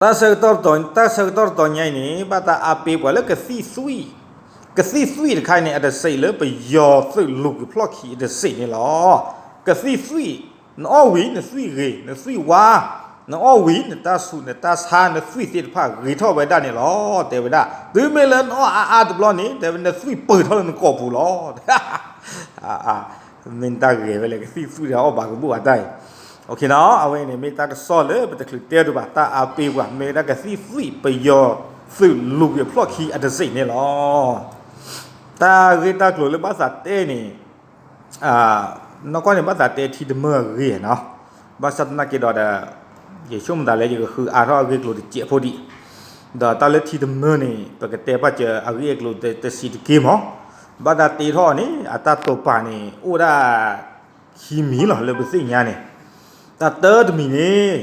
တၢ်ဆၢကတီၢ်တတီၤညါအံၤန့ၣ် ဘၣ်တၢ်အါပ့ၤပှၤလၢကသံၣ်သွံၣ်, ကသံၣ်သွံၣ်တခါအံၤန့ၣ် အတစ့းလၢပယီၤသုးလူၤကွံာ်ဖျီၣ်ခံအတစ့းန့ၣ်လီၤ. ကသံၣ်သွံၣ်, နအီၣ်ဝံၤနသွံၣ်ဂ့ၤ နသွံၣ်ဝါ, နအီၣ်ဝံၤနတၢ်ဆူးနတၢ်ဆါနသွံၣ်သ့ၣ်တဖၣ်ဂ့ၤထီၣ်ဝဲဒၣ်န့ၣ်လီၤ. တဲဝဲဒၣ် တုၤမ့ၢ်လၢနအီၣ်အါအါတဘျီန့ၣ် တဲဝဲနသွံၣ်ပၢၢ်ထီၣ်လၢနကိာ်ပူၤလီၤ. မ့ၢ်တၢ်ဂ့ၤဝဲလဲၣ် ကသံၣ်သွံၣ်ဒီးအီၣ်ဘၣ်ကဘူၣ်ဘၣ်တၢ်အံၤ, အဝဲန့ၣ်မ့ၢ်တၢ်ကစီၣ်လၢပတချုးတဲဒိးဘၣ် တၢ်အါပ့ၤပှၤ မ့ၢ်ဝဲဒၣ်ကသံၣ်သွံၣ်ပယီၤသုးလူၤကွံာ်ဖျီၣ်ခံအတစ့းန့ၣ်လီၤ. တၢ်ဂ့ၢ်တၢ်ကျိၤလၢဘၣ်သးတဲန့ၣ် နီၢ်ကီၢ်န့ၣ် ဘၣ်သးတဲထံတမၢၢ်အဂ့ၢ်နီၤ, ဘၣ်ဆၣ်သနာ်က့ဒီး ယဆိကမိၣ်သးလၢယကဃုအါထီၣ်အဂ့ၢ်အကျိၤတစဲးဖိဒံး, ဒီးတၢ်လၢထံတမၢၢ်န့ၣ် ပကတဲပာ်စၢၤအဂ့ၢ်အကျိၤတဆံးတက့ၢ်မး, ဘၣ်တၢ်တ့ထီၣ်အီၤန့ၣ် အတၢ်တိာ်ပာ်န့ၣ် အိၣ်ဒၣ်ခံမံၤလီၤ လၢပသ့ၣ်ညါန့ၣ်, တၢ်တၢတမံၤန့ၣ်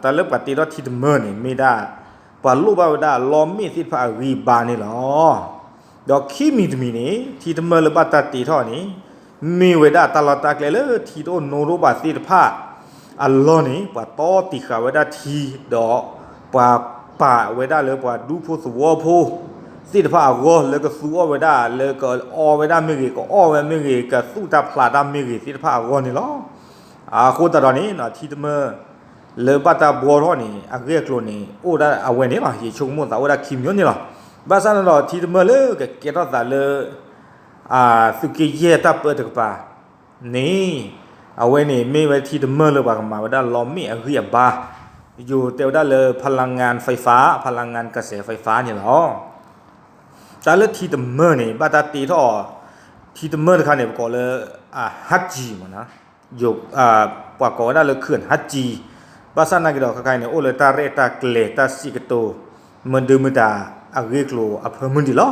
တၢ်လၢပှၤတ့ထီၣ်ထံတမၢၢ်န့ၣ် မ့ၢ်ဒၣ် ပှၤလိၣ်ဘၣ်ဝဲဒၣ်လီမ့ၣ်သ့ၣ်တဖၣ်အဂံၢ်အဘါန့ၣ်လီၤ. ဒီးခံမံၤတမံၤန့ၣ် ထံတမၢၢ်လၢဘၣ်တၢ်တ့ထီၣ်န့ၣ် မ့ၢ်ဝဲဒၣ်တၢ်လီၢ်တၢ်ကျဲလၢထံတအိၣ်နိဒိၣ်ဘၣ်သ့ၣ်တဖၣ်အလီၢ်န့ၣ် ပှၤတီတံာ်ဃာ်ဝဲဒၣ်ထံ ဒီးပှၤပာ်ဝဲဒၣ်လၢပှၤဒူဖိသဝီဖိသ့ၣ်တဖၣ်အဂီၢ် လၢကသူအီၣ်ဝဲဒၣ် လၢကအီဝဲဒၣ်မ့ၢ်ဂ့ၤ ကအီၣ်ဝဲမ့ၢ်ဂ့ၤ ကသူၣ်တၢ်ဖျးတၢ်မ့ၢ်ဂ့ၤသ့ၣ်တဖၣ်အဂီၢ်န့ၣ်လီၤ. အဃိသတးဒီးန့ၣ် ထံတမၢၢ်လၢဘၣ်တၢ်ဘှီထီၣ်န့ၣ် အဂ့ၢ်အကျိၤန့ၣ် အိၣ်ဒၣ်အဝဲန့ၣ်လီၤ. ယဆိကမိၣ်သးအိၣ်ဒၣ်ခံမံၤန့ၣ်လီၤ. ဘၣ်ဆၣ်န့ၣ်ဒီး ထံတမၢၢ်လၢကကဲထီၣ်သးလၢ သုးက့ယဲၢ်တၢ်ပၢတကပၤန့ၣ် အဝဲန့ၣ်မ့ၢ်ဝဲထံတမၢၢ်လၢပှၤကမၤဝဲဒၣ်လီမ့ၣ်အဂံၢ်အဘါ, ယိၤတဲဝဲဒၣ်လၢ พลังงานไฟฟ้า พลังงานกระแสไฟฟ้า န့ၣ်လီၤ. တၢ်လၢထံတမၢၢ်န့ၣ် ဘၣ်တၢ်တ့ထီၣ်အီၤ, ထံတမၢၢ်တခါန့ၣ် ပကိးလၢ ဟးကံမးနီၤ, ပှၤကိးဝဲဒၣ်လၢ เขื่อนฮาจี ဘၣ်ဆၣ်သနာ်က့ဒီး ခဲခါအံၤန့ၣ် အိၣ်လၢတၢ်ရဲၣ်တၢ်ကျဲၤတၢ်စံးကတိၤ မဒုမတၤအဂ့ၢ်အကျိၤအဖၢမုၢ်ဒံးလီၤ.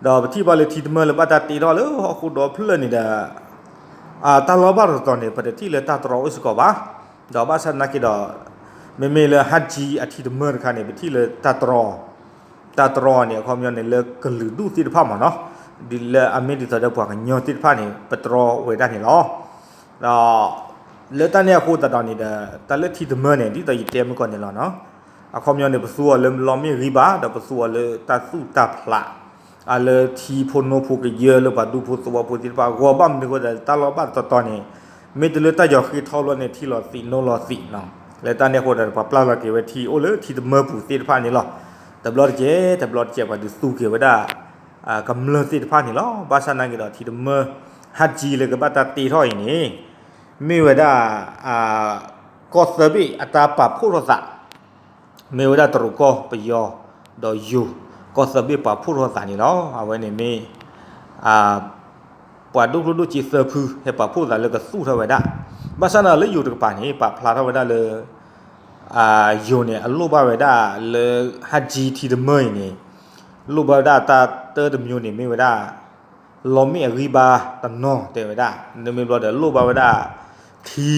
ဒီးပထံၣ်ဘၣ်လၢထံတမၢၢ်လၢဘၣ်တၢ်တ့ထီၣ်လၢဟီၣ်ခိၣ်ဒီဖျၢၣ်န့ၣ်ဒီး တၢ်လီၤဘၣ်တတီၤန့ၣ် ပတထံၣ်လၢတၢ်တြီအိၣ်စ့ၢ်ကီးဘၣ်. ဒီးဘၣ်ဆၣ်သနာ်က့ဒီး မ့မ့ၢ်လၢ ဟးကံ အထံတမၢၢ်တခါန့ၣ် ပထံၣ်လၢတၢ်တြီ တၢ်တြီန့ၣ် အခီပညီန့ၣ် လၢကလုာ်ဒူၣ်သ့ၣ်တဖၣ်မးနီၤ, ဒ်လၢအမ့ၢ်ဒ်သိးဒီးပှၤကညီသ့ၣ်တဖၣ်န့ၣ် ပတြီဝဲဒၣ်န့ၣ်လီၤ. ဒီးလၢတၢ်န့ၣ်အဃိသတးဒီးန့ၣ်ဒီး တၢ်လၢထံတမၢၢ်န့ၣ် ဒ်သိးယတဲမုၢ်ကီၢ်န့ၣ်လီၤနီၤ, အခီပညီန့ၣ် ပသူအီၤလၢလီမ့ၣ်ဂံၢ်ဘါ ဒီးပသူအီၤလၢတၢ်သူၣ်တၢ်ဖျး အလၢထံဖိနိဖိကယၢလၢပှၤဒူဖိသဝီဖိသ့ၣ်တဖၣ်အဂီၢ် ဘၣ်မနုၤအဃိသတး တၢ်လီၤဘၣ်တတီၤန့ၣ် မ့ၢ်တလၢတၢ်ယီၤဃ့ထီဘျီန့ၣ် ထံလီၤသံးနိလီၤသံးနီၤ, လၢတၢ်န့ၣ်အဃိသတး ပှၤပျၢ်လီၤက့ၤဝဲထံအိၣ်လၢထံတမၢၢ်ပူၤသ့ၣ်တဖၣ်န့ၣ်လီၤ. တဘျီတကဲး တဘျီတကဲး ပှၤဒုးသူက့ၤဝဲဒၣ် ကမျၢၢ်သ့ၣ်တဖၣ်န့ၣ်လီၤ. ဘၣ်ဆၣ်သနာ်က့ဒီး ထံတမၢၢ် ဟးကံ လၢကဘၣ်တၢ်တ့ထီၣ်အံၤန့ၣ် မ့ၢ်ဝဲဒၣ် ကီၢ်သၢဘ့ၣ်အတၢ်ပာ်ဖှိၣ်ထီၣ်သး မ့ၢ်ဝဲဒၣ်တရူးကီၢ်ပယီၤ ဒီးယိၤ ကီၢ်သၢဘ့ၣ်ပာ်ဖှိၣ်ထီၣ်သးန့ၣ်လီၤ. အဝဲန့ၣ်မ့ၢ် ပှၤဒိၣ်ကျိၣ်ဒိၣ်စ့သၢဖု ဟဲပာ်ဖှိၣ်သးလၢကသူၣ်ထီၣ်ဝဲဒၣ်, ဘၣ်ဆၣ်န့ၣ်လၢယိၤတကပၤန့ၣ် ပာ်ဖျါထီၣ်ဝဲဒၣ်လၢ ယိၤန့ၣ် အလိၣ်ဘၣ်ဝဲဒၣ်လၢ ဟးကံ ထံတမၢၢ်အံၤန့ၣ် လိၣ်ဘၣ်ဝဲဒၣ်တၢ်တၢတမံၤန့ၣ် မ့ၢ်ဝဲဒၣ် လီမ့ၣ်အဂံၢ်ဘါတနီၤတဲဝဲဒၣ်, နမ့ၢ်ဘျီဒီးလိၣ်ဘၣ်ဝဲဒၣ် ထံ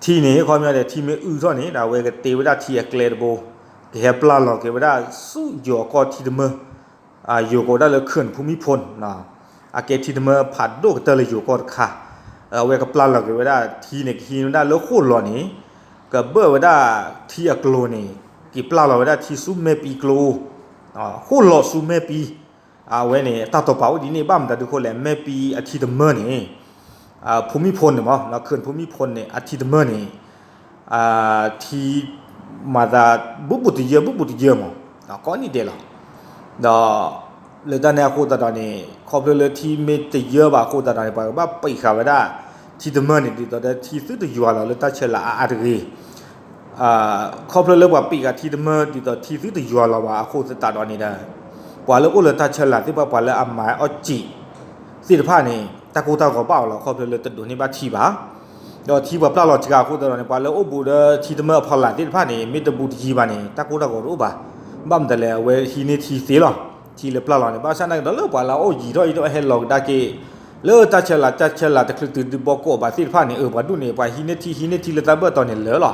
ထံန့ၣ် အခီပညီဒီး ထံမ့ၢ်အုၣ်ထီၣ်န့ၣ် ဒီးအဝဲကတ့ဝဲဒၣ်ထံအကျဲတဘိ ကဟဲပျၢ်လီၤက့ၤဝဲဒၣ်ဆူယိၤကီၢ်ထံတမၢၢ်, ယိၤကိးဝဲဒၣ်လၢ เขื่อนภูมิพล အကဲထံတမၢၢ်ဖးဒိၣ်ကတၢၢ်လၢယိၤကီၢ်တခါ, အဝဲကပျၢ်လီၤက့ၤဝဲဒၣ်ထံန့ၣ် ကဟံးန့ၢ်ဝဲဒၣ်လၢဃိၣ်လီၤန့ၣ် ကဘၢၣ်ဝဲဒၣ်ထံအကျိၤန့ၣ် က့ၤပျၢ်လီၤဝဲဒၣ်ထံဆူမဲာ်ပံၤကျိ ဃိၣ်လီၤဆူမဲာ်ပံၤ, အဝဲန့ၣ် တၢ်တိာ်ပာ်အိၣ်ဒ်န့ၣ် ဘၣ်မတၤဒုးအဃိလဲၣ် မဲာ်ပံၤအထံတမၢၢ်န့ၣ် ภูมิพล န့ၣ်မး เขื่อนภูมิพล န့ၣ် အထံတမၢၢ်န့ၣ် ထံ မၤသး ဘူးဘူးတယၢ ဘူးဘူးတယၢမး ကိးနံၣ်ဒဲးလီၤ. ဒီး လၢတၢ်န့ၣ်အဃိသတးဒီးန့ၣ် ခီဖျိလၢထံမ့ၢ်တယၢဘၣ်အဃိသတးဒီးန့ၣ် ပှၤကဘၣ်ပံးဃာ်ဝဲဒၣ် ထံတမၢၢ်န့ၣ် ဒ်သိးဒီးထံသုတယွၤလီၤလၢတၢ်ဆဲးလၤအါအါတဂ့ၤ ခီဖျိလၢပှၤပံးဃာ်ထံတမၢၢ် ဒ်သိးထံသုတယွၤလီၤဘၣ်အဃိသတးဒီးန့ၣ်ဒီး ပှၤလၢအိၣ်လၢတၢ်ဆဲးလၤသ့ၣ်တဖၣ် ပှၤလၢအမၤအီၣ်စံာ်သ့ၣ်တဖၣ်န့ၣ် တၢ်ကိၢ်တၢ်ဂီၤဘၣ်အီၤလီၤ ခီဖျိလၢတဒိးန့ၢ်ဘၣ်ထံဘၣ်. ဒီးထံပှၤပျၢ်လီၤစှၤအဃိသတးဒီးန့ၣ် ပှၤလၢအိၣ်ဘူးဒီးထံတမၢၢ်အဖီလာ်သ့ၣ်တဖၣ်န့ၣ် မ့ၢ်တဘူးတယံၤဘၣ်န့ၣ် တၢ်ကိၢ်တၢ်ဂီၤတအိၣ်ဘၣ်. ဘၣ်မတၤလဲၣ် အဝဲဟံးန့ၢ်ထံသ့လီၤ. ထံလၢပျၢ်လီၤန့ၣ် ဘၣ်ဆၣ်သနာ်က့ဒီးလၢပှၤလၢအအိၣ်ယံၤထီၣ်ယံၤထီၣ်ဟဲလီၤကဒါက့ၤ လၢတၢ်ဆဲးလၤတၢ်ဆဲးလၤတချုးတုၤဒုးဘီကိးဘၣ်သ့ၣ်တဖၣ်န့ၣ် အပှၤဒူၣ်န့ၣ် ပှၤဟံးန့ၢ်ထံ ဟံးန့ၢ်ထံလၢတၢ်ဘၢၣ်တီၤန့ၣ်လၢာ်လီၤ.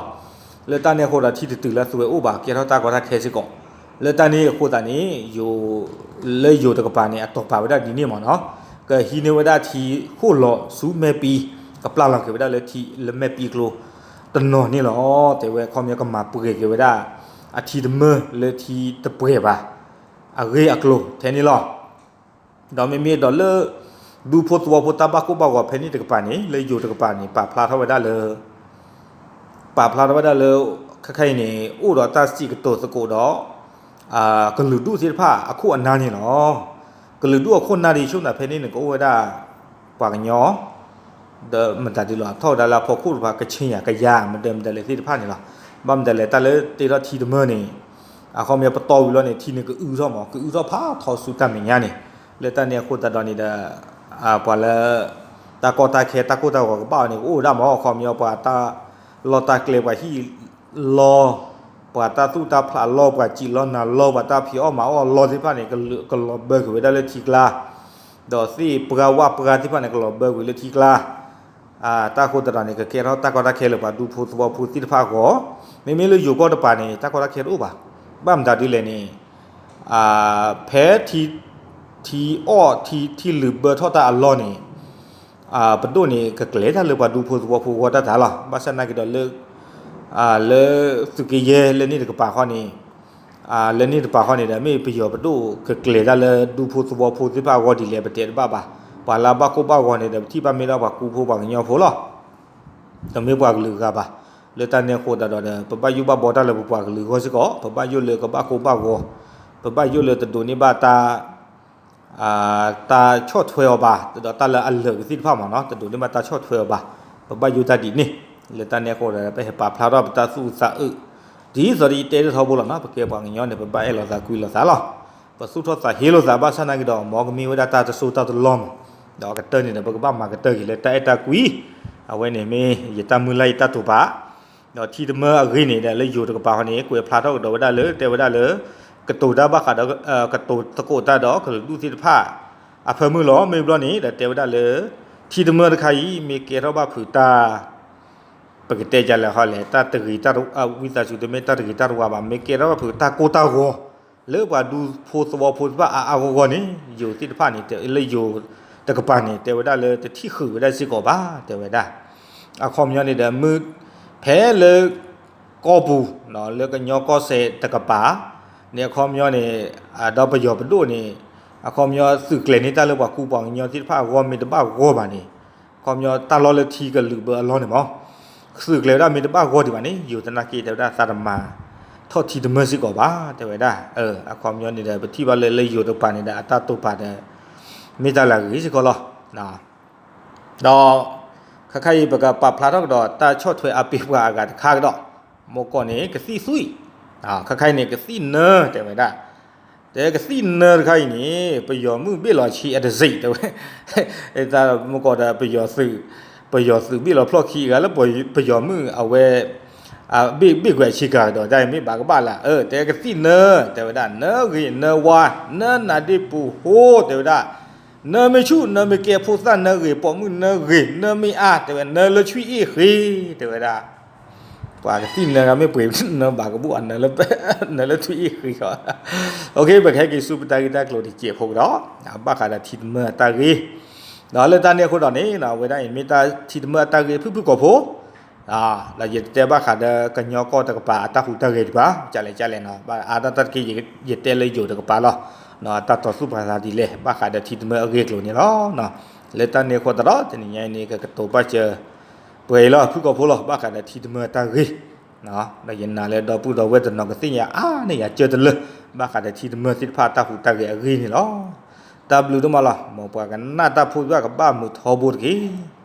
လၢတၢ်န့ၣ်အဃိဒီးထံတတုၤလၢအသွဲအိၣ်ဘၣ် ကဲထီၣ်တၢ်ကီတၢ်ခဲစ့ၢ်ကီး. လၢတၢ်န့ၣ်အဃိသတးန့ၣ် ယိၤ လၢယိၤတကပၤန့ၣ် အတိာ်ပာ်ဝဲဒၣ်ဒ်န့ၣ်မးနီၤ, ကဟံးန့ၢ်ဝဲဒၣ်ထံဃိၣ်လီၤဆူမဲာ်ပံၤ ကပျၢ်လီၤက့ၤဝဲဒၣ်လၢထံလၢမဲာ်ပံၤကျိတနီၤန့ၣ်လီၤ. တဲဝဲခီပညီကမၤပှဲၤက့ၤဝဲဒၣ် အထံတမၢလၢထံတပှဲၤဘၣ် အဂ့ၢ်အကျိၤထဲန့ၣ်လီၤ. ဒီးမ့မ့ၢ်ဒီးလၢ ဒူဖိသဝီဖိတၢ်ဘၣ်ကိၢ်ဘၣ်ဂီၤဖဲန့ၣ်တကပၤန့ၣ် လၢယိၤတကပၤန့ၣ် ပာ်ဖျါထီၣ်ဝဲဒၣ်လၢ ပာ်ဖျါထီၣ်ဝဲဒၣ်လၢ ခဲခါအံၤန့ၣ် အိၣ်ဒီးတၢ်စံးကတိၤသကိးဒီး ကလုာ်ဒူၣ်သ့ၣ်တဖၣ်အခိၣ်အနၢ်န့ၣ်လီၤ. ကလုာ်ဒူၣ်အခိၣ်အနၢ်ဒ်ဆိကမိၣ်ဖဲန့ၣ်န့ၣ် ကအိၣ်ဝဲဒၣ် ပှၤကညီ ဒီးမတၤဒ်လီၤ ထီၣ်ဝဲဒၣ်လၢအဖီခိၣ်တဖၣ် ကချ့ၣ်ယၤကယၤ မတၤမတၤလဲၣ်သ့ၣ်တဖၣ်န့ၣ်လီၤ. ဘၣ်မတၤလဲၣ်တၢ်လၢတ့ထီၣ်ထံတမၢန့ၣ် အခီပညီပတီၢ်ဝံၤလီၤန့ၣ် ထံန့ၣ်ကအုထီၣ်မး ကအုထီၣ်ဖးထီဆူတၢ်မဲာ်ညါန့ၣ် လၢတၢ်န့ၣ်အဃိသတးဒီးန့ၣ်ဒီး ပှၤလၢ တၢ်ကီတၢ်ခဲ တၢ်ကိၢ်တၢ်ဂီၤကဘၣ်အီၤန့ၣ် ကအိၣ်ဝဲဒၣ်မး အခီပညီပှၤတၢ်လီၢ်တၢ်ကျဲ ပှၤဟံၣ်လီၢ် ပှၤတၢ်သူၣ်တၢ်ဖျးလီၢ် ပှၤစံာ်လီၢ်နၤလီၢ် ပှၤတၢ်ဖံးအီၣ်မၤအီၣ်အလီၢ်သ့ၣ်တဖၣ်န့ၣ် ကလီၤဘၢကွံာ်ဝဲဒၣ်လၢထံကျါ ဒီးသ့ၣ်ပှၢ်ဝၣ်ပှၢ်သ့ၣ်တဖၣ်န့ၣ် ကလီၤဘၢကွံာ်လၢထံကျါ တၢ်အဃိသတးဒီးန့ၣ် ကကဲထီၣ်တၢ်ကီတၢ်ခဲလၢပှၤဒူဖိသဝီဖိသ့ၣ်တဖၣ်အဂီၢ်, မ့မ့ၢ်လၢယိၤကီၢ်တပၤန့ၣ် တၢ်ကီတၢ်ခဲတအိၣ်ဘၣ်. ဘၣ်မတၤဒ်လဲၣ်န့ၣ် ဖဲ ထံအီၣ်ထံ ထံလုာ်ဘၢထီၣ်တၢ်အလီၢ်န့ၣ် ပဒိၣ်န့ၣ် ကကျဲၤတၢ်လၢပှၤဒူဖိသဝီဖိဂီၢ်တၢ်တၢ်လီၤ. ဘၣ်ဆၣ်နာ်က့ၤဒီးလၢ လၢသုးက့ယဲၢ်လၢန့ၣ်တကပၤဃီန့ၣ် လၢန့ၣ်တပၤဃီန့ၣ်ဒီး မ့ၢ်ပယီၤပဒိၣ်ကကျဲၤတၢ်လၢဒူဖိသဝီဖိသ့ၣ်တဖၣ်အဂီၢ်ဒ်လဲၣ် ပတဲတဘၣ်ဘၣ်. ပှၤလၢအဘၣ်ကိၢ်ဘၣ်ဂီၤန့ၣ်ဒီး ပထံၣ်ဘၣ်မ့ၢ်ဒီးပှၤကူဖိပှၤကညီဖိလီၤ. တမ့ၢ်ပှၤကလုာ်အဂၤဘၣ်. လၢတၢ်န့ၣ်အဃိသတးဒီး ပဘၣ်ယိၣ်ဘၣ်ဘီတၢ်လၢပပှၤကလုာ်အဂီၢ်စ့ၢ်ကီး, ပဘၣ်ယိၣ်လၢကဘၣ်ကိၢ်ဘၣ်ဂီၤ, ပဘၣ်ယိၣ်လၢတဒိးန့ၢ်ဘၣ်တၢ် တၢ်ဆီၣ်ထွဲအီၤဘၣ်, ဒီးတၢ်လၢအလၢာ်ကသ့ၣ်တဖၣ်မးနီၤ တဒိးန့ၢ်ဘၣ်တၢ်ဆီၣ်ထွဲအီၤဘၣ်, ပဘၣ်ယိၣ်တၢ်ဒ်န့ၣ်. လၢတၢ်န့ၣ်အဃိဒီး ပဟဲပာ်ဖျါထီၣ်ပတၢ်သူၣ်အုးသးအုး ဒ်သိးဒီးယတဲတထီဘိလီၤနီၤ ပကဲပှၤကညီန့ၣ် ပဘၣ်အဲၣ်လိာ်သးကွံလိာ်သးလီၤ. ပသူၣ်ထီၣ်သးဟ့လိာ်သးဘၣ်ဆၣ်နာ်က့ၤဒီး မ်ကမ့ၢ်ဝဲဒၣ်တၢ်တစိတၢ်တလီၢ်မး, ဒီးအကတၢၢ်န့ၣ်ဒီး ပကဘၣ်မၤကတၢၢ်က့ၤလၢတၢ်အဲၣ်တၢ်ကွံ, အဝဲန့ၣ်မ့ၢ်ယတၢ်မုၢ်လၢ်ယတၢ်တိာ်ပာ် ဒီးထံတမၢအဂ့ၢ်န့ၣ်ဒီး လၢယိၤတကပၤဃီန့ၣ် ကွဲးဖျါထီၣ်ကဒီးဝဲဒၣ်လၢ တဲဝဲဒၣ်လၢ ကတိၤတၢ်ဘၣ်ဃးဒီး ကတိၤသကိးတၢ်ဒီးကလုာ်ဒူၣ်သ့ၣ်တဖၣ် အဖၢမုၢ်လီၤ. မ့ၢ်ဘျီန့ၣ်ဒီးတဲဝဲဒၣ်လၢ ထံတမၢတခါအံၤ မ့ၢ်ကဲထီၣ်ဘၣ်ဖုးတၢ် ပကတဲဒ်လဲၣ်ဃီလဲၣ် တၢ်တဂ့ၤတၢ်တဝါ ဝံသးစူၤတမ့ၢ်တၢ်တဂ့ၤတၢ်တဝါဘၣ် မ့ၢ်ကဲထီၣ်ဘၣ်ဖုးတၢ်ကိၢ်တၢ်ဂီၤ လၢပှၤဒူဖိသဝီဖိသ့ၣ်တဖၣ်အါအါဂီၢ်ဂီၢ်န့ၣ် ယိၤသ့ၣ်တဖၣ်န့ၣ် လၢယိၤတကပၤန့ၣ် တဲဝဲဒၣ်လၢတထံၣ်ဃုာ်ဝဲဒၣ်စ့ၢ်ကီးဘၣ် တဲဝဲဒၣ်. အခီပညီန့ၣ်ဒီး မုၢ် ဖဲလၢ ကီၢ်ပူၤ လၢကညီကီၢ်စဲၣ်တကပၤ န့ၣ် အခီပညီန့ၣ် ဒီးပယီၤပဒိၣ်န့ၣ် အခီပညီသုးကျဲၤန့ၢ်တၢ်လၢပှၤကူပှၤကညီသ့ၣ်တဖၣ်အဂီၢ်မ့ၢ်တဘၣ်ဂီၢ်ဘၣ်န့ၣ် အခီပညီတၢ်လီၢ်လၢထံကလုာ်ဘၢအလီၢ်န့ၣ်မး သုးကျဲၤဝဲဒၣ်မ့ၢ်တဘၣ်ဂီၢ်ဒံးဘၣ်န့ၣ် ယိၤသနာ်က့တဲဝဲဒၣ်သးတမၤ ထီၣ်ထံတမၢစ့ၢ်ကီးဘၣ် တဲဝဲဒၣ်. အခီပညီန့ၣ်ဒီး ပထံၣ်ဘၣ်လၢ လၢယိၤတကပၤန့ၣ်ဒီးအတၢ်တိာ်ပာ်ဒီး မ့ၢ်တၢ်လၢအဂ့ၤစ့ၢ်ကီးလီၤ. ဒီး ခဲခါအံၤ ပကပာ်ဖျါထီၣ်ကဒီးတၢ်ဆီၣ်ထွဲအါပ့ၤပှၤအဂၤတခါကဒီး, မ့ၢ်ကီၢ်န့ၣ် ကသံၣ်သွံၣ်, ခဲခါအံၤန့ၣ် ကသံၣ်နၢ တဲဝဲဒၣ်, တဲကသံၣ်နၢတခါအံၤန့ၣ် ပယီၤမုၣ်ဘ့ၣ်လီၤဆံးအတစ့း တဲဝဲ, တၢ်မ့ၢ်ကီၢ်ဒီး ပယီၤသုး, ပယီၤသုးဘ့ၣ်လီၤဖျီၣ်ခံဂၤလၢပယီၤမုၣ်အဝဲ ဘ့ၣ်ဘ့ၣ်ကွဲးဆံးကၤကဒီး တၢ်အံၤမ့ၢ်ဘၣ်ကဘၣ်လၢ တဲကသံၣ်နၢ တဲဝဲဒၣ် နၢဂ့ၤနၢဝါ နၢနးဒ့ပူၤဟိ တဲဝဲဒၣ် နၢမ့ၢ်ဆူၣ် နၢမ့ၢ်ကဲ ဖိသၣ်နၢဂ့ၤ ပိာ်မုၣ်နၢဂ့ၤ နၢမ့ၢ်အါ တဲဝဲ နၢလၢထွံၣ်အ့ၣ်ဃ့ တဲဝဲဒၣ်. ပှၤကသံၣ်နၢဂၤမ့ၢ်ပှ့ၤ နၢဘၣ်ကဘူၣ်အနၢ နၢလၢထွံၣ်အ့ၣ်ဃ့လီၤ. ပကဟဲက့ၤဆူပတၢ်ဂ့ၢ်တၢ်ကျိၤတစဲးဖိကဒီး ဘၣ်ဃးဒီးထံတမၢအတၢ်ဂ့ၢ် ဒီးလၢတၢ်န့ၣ်အဃိဒီးန့ၣ် အဝဲဒၣ်အံၤမ့ၢ်တၢ်ထံတမၢအတၢ်ဂ့ၢ်ဖုၣ်ဖုၣ်ကိာ်ဖိ ဒီးယတတဲဘၣ်ဃးဒီးကညီကီၢ်တကပၤအတၢ်ဟူးတၢ်ဂဲၤဒံးဘၣ် ကလဲၣ်ကလဲၣ်နီၤ အါဒၣ်တၢ်တက့ၢ် ယတဲလၢယိၤတကပၤလီၤ. တၢ်တီၤသူၣ်ပာ်သးဒ်လဲၣ် ဘၣ်ဃးဒီးထံတမၢအဂ့ၢ်အကျိၤန့ၣ်လီၤ. လၢတၢ်န့ၣ်အဃိသတးဒီး တနံၤညါအံၤန့ၣ် ကကတိၤပာ်စၢၤ ပှဲၤအံၤလီၤ ဖုၣ်ကိာ်ဖိလီၤ ဘၣ်ဃးဒီးထံတမၢအတၢ်ဂ့ၢ် ဒီးယနာ်လၢဒီပုၢ်ဒီဝဲၢ်တနီၤကသ့ၣ်ညါအါန့ၢ်ယၤကၢတလၢ ဘၣ်ဃးဒီးထံတမၢသ့ၣ်တဖၣ်အတၢ်ဟူးတၢ်ဂဲၤအဂ့ၢ်န့ၣ်လီၤ. တၢ်ဘျုးဒိၣ်မးလီၤ မ်ပှၤကနၣ်တၢ်ဖိသ့ၣ်တဖၣ်ကဘၣ်မုာ်ထီဘိတက့ၢ်.